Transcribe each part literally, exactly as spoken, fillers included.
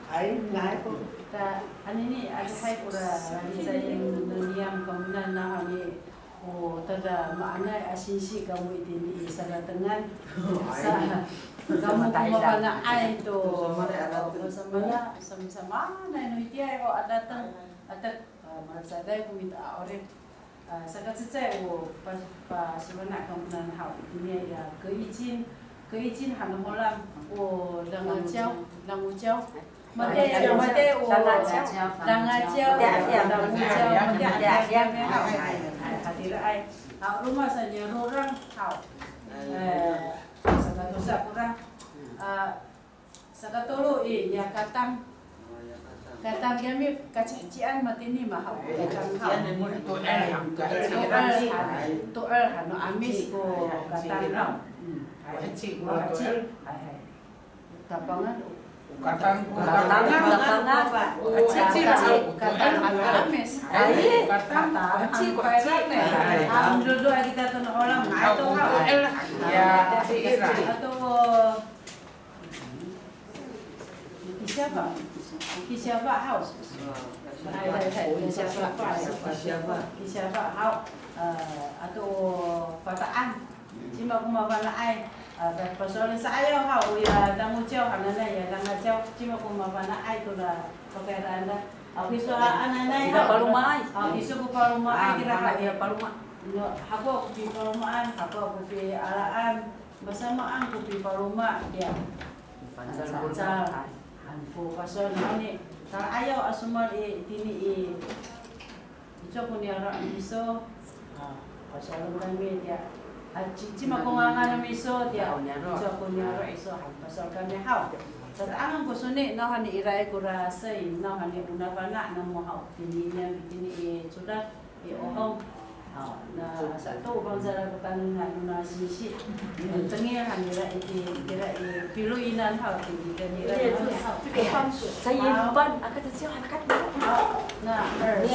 Ay, ay. Ta, anini, adihay kora lalicayen no niyam kamo nawhani, o tadamaanay a singsi kamo itini i sadatengan. Sa, kamo ko mafana'ay to, o, samaanay, samaanay no itiyaay ho a dateng, ato, a, malecaday ko mita a 'orip. A, saka cecay o pa, pasifana' kamo nawhan haw, itini ya 隔一间, 隔一间 han no Holam, o langocaw, langocaw. Matiya, matiya o langocaw, langocaw, matiya, matiya, matiya haw. Ay, hatiraay. Haw, roma sa niya rorang haw. E, saka tosa korang. A, Sakatolo i, ya katang. Katang kiyami kacihecian matini mahaw. Katang haw. To'el han, to'el han no 'Amis ko katang haw. Hay, hay. Tapangan. Katang, katang, katang. Katang han no 'Amis. Hay, katang. Katang. Ang dudu a kita to no Holam, ay to haw. Ya, ato Kisyafa. Kisyafa haw. Hay, hay, hay. Kisyafa. Kisyafa haw. E, ato Fata'an. Cima ko mafana'ay. E, pasowalen sa'ayaw haw. O ya langocaw hananay, ya langocaw. Cima ko mafana'ay to ra pakayraan da. Aw kiso hananay haw. Palomaay. Aw kiso ko palomaay kira haw. Paloma. No, hako ko pipalomaan, hako ko pialaan. Masamaan ko pipaloma, ya. Fangcal. Fangcal. Han ko pasowal nahoni. Tanga'ayaw a somowal i, itini i, icowa ko niyaro' no miso. A, pasowalen kami, ya. A, ci, cima ko ngangan no miso, ya. Icowa ko niyaro' iso, han pasowal kami haw. Tata'angen ko soni, nawhani iraay ko rasay, nawhani o nafana' namo haw. Itini niyan, itini i codad. I Ohong. Haw, na sato o fangcal a katanengan no na singsi. Tengil han nira i, tira i piloyinan haw, tira nira haw. Haw, na, 二、四、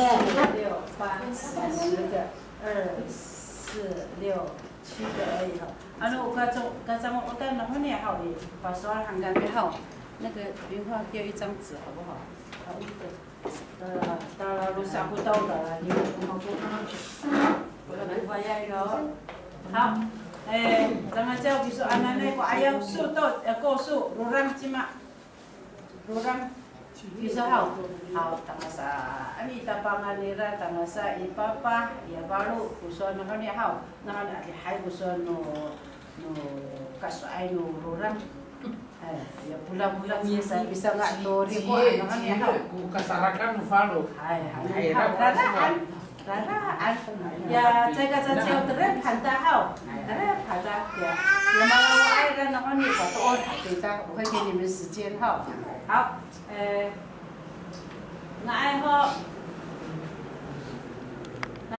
六、八、十个，二、四、六、七个而已 haw. Ano, kaco, kacango'otan nahoni haw i, pasowal han kami haw. 那个云画给我一张纸好不好？好，一个。 Tala, tala losa' ko taw, tala lima ko mako. Wala ko bayay, no? Haw. E, langocaw kiso hananay ko 'ayaw, so to, e, ko so, rorang cima. Rorang kiso haw. Haw, tangasa, ano i tapangan nira, tangasa i papa, ya falo ko sowal nahoni haw. Nahoni adihay ko sowal no, no kaso'ay no rorang. Ay, ya, bolang-bolang sa, pisanga' to riko, ano han ya haw. Ko kasarakan no falo. Hay, hay, raraan, raraan. Ya, caay ka caciyaw, terep han ta haw. Terep han ta, ya. Ya, malawaay ra nahoni, pato'or han kita, 我会给你们时间 haw. Haw, e, nga'ay ho.